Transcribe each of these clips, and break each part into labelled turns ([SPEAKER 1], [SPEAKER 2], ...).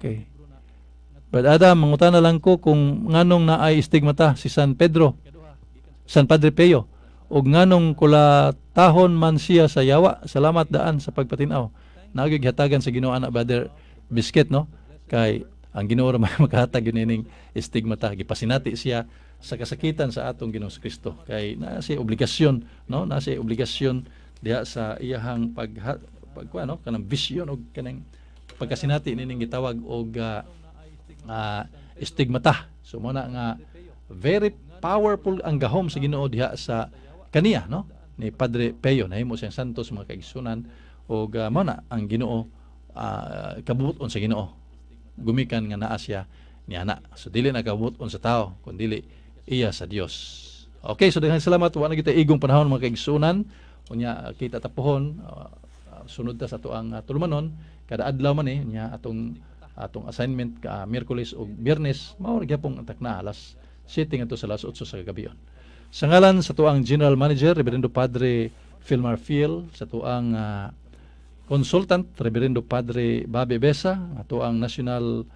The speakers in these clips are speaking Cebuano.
[SPEAKER 1] Okay. Brad Adam, mangutana lang ko kung nganong naay stigmata si San Pedro, San Padre Pio, ug nganong kulatahon man siya sa yawa. Salamat daan sa pagpatinaw. Naa gyud gihatagan sa Ginoo ana, Brother Biscuit, no? Kay ang Ginoo ra may makahatag yun ining stigmata. Gipasinati siya sa kasakitan sa atong Ginoong Kristo. Kay naa siya obligasyon, no? Naa siya obligasyon diha sa iyahang pag no, kanang vision og kanang pagkasinati nining gitawag og stigmata. So mo na nga very powerful ang gahom sa Ginoo diha sa kaniya, no, ni Padre Pio. Nahimo siyang santos, mga kaigsunan, ug mao na ang Ginoo, kabuot sa Ginoo gumikan nga naa siya niana. So dili na kabuot sa tao kundi iya sa Dios. Okay, so daghang salamat. Wa na kita igong panahon, mga kaigsunan. Unya kita tapuhon, sunod ta sa atoang tulumanon kada adlaw man eh. Unya atong assignment ka Miyerkules ug Biyernes mao ra gyapon ang takna, alas 7 ngadto sa alas 8 sa kagabion. Sa ngalan sa atoang General Manager, Reverendo Padre Philmar Fiel, sa atoang Consultant, Reverendo Padre Babe Besa, atoang National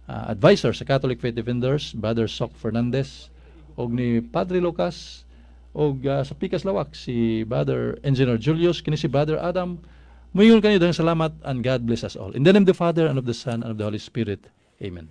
[SPEAKER 1] Advisor sa Catholic Faith Defenders, Brother Sok Fernandez, og ni Padre Lucas, og sa Pikas Lawak si Brother Engineer Julius, kini si Brother Adam. Muingon kanyo, daghang salamat and God bless us all. In the name of the Father and of the Son and of the Holy Spirit. Amen.